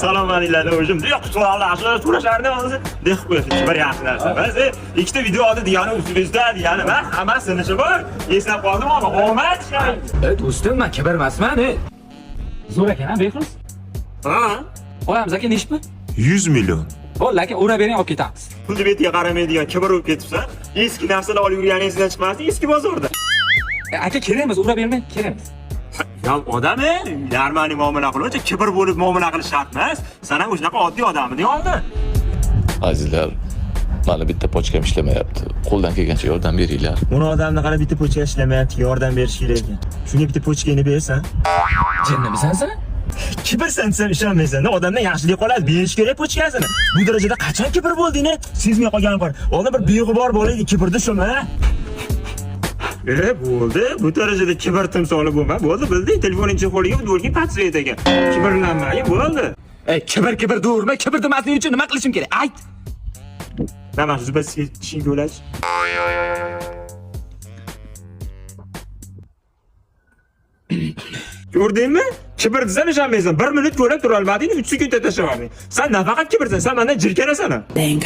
Salom alaykum o'zim yo'q so'ralashib so'rashardi o'zi. Deb qo'yasiz. Kibr yaxshi narsa emas. Ikkita video oldi degani ustimizda degani emas, hammasini ishi bor. Eslab qoldim ammo omad. Do'stim, men kibr emasman. Zo'r ekan, ha, Behruz? Ha? Olamiz aka, nechi pul? 100 million. Bo'ldi aka, ura bering, olib ketamiz. Pulni betiga qaramaydigan kibr bo'lib ketibsan. Eski narsalar olib yurgani esingdan chiqmasdi eski bozorda. Aka, kerak emas, ura bermang, kerak emas. Ya odam нормальный muomala qiluvchi kibr bo'lib muomala qilish shart emas. San ham o'shanaqa oddiy odamiding oldin. Azizlar, mani bitta pochkam ishlamayapti. Qo'ldan kelgancha yordam beringlar. Uni odamni qara bitta pochka ishlamayapti, yordam berish kerak ekan. Shunga bitta pochkangni bersan. Jinnimisan sen? Kibrsan desam ishonmaysan. Odamdan yaxshilik qoladi, berish kerak pochkasini. Bu darajada qachon kibr bo'lding? Sezmay qolganim qor. Oldin bir beg'ubor bola edi, kibrda shumi? Bo'ldi. Bu darajada kibr timsoli bo'lma. Bo'ldi, bildik. Telefoning qo'liga bo'lgan patsvet ekan. Kibrlanmagin, bo'ldi. Ey, kibr kibr durma, kibr demaslik uchun nima qilishim kerak? Ayt. Nima, zubasi tishingga ulash. Ko'rdingmi? Kibr desam ishonmaysan. 1 minut ko'rib tura olmading, 3 sekundda tashlab yubording. San nafaqat kibrsan, san mendan jirkanasan ham. Bang.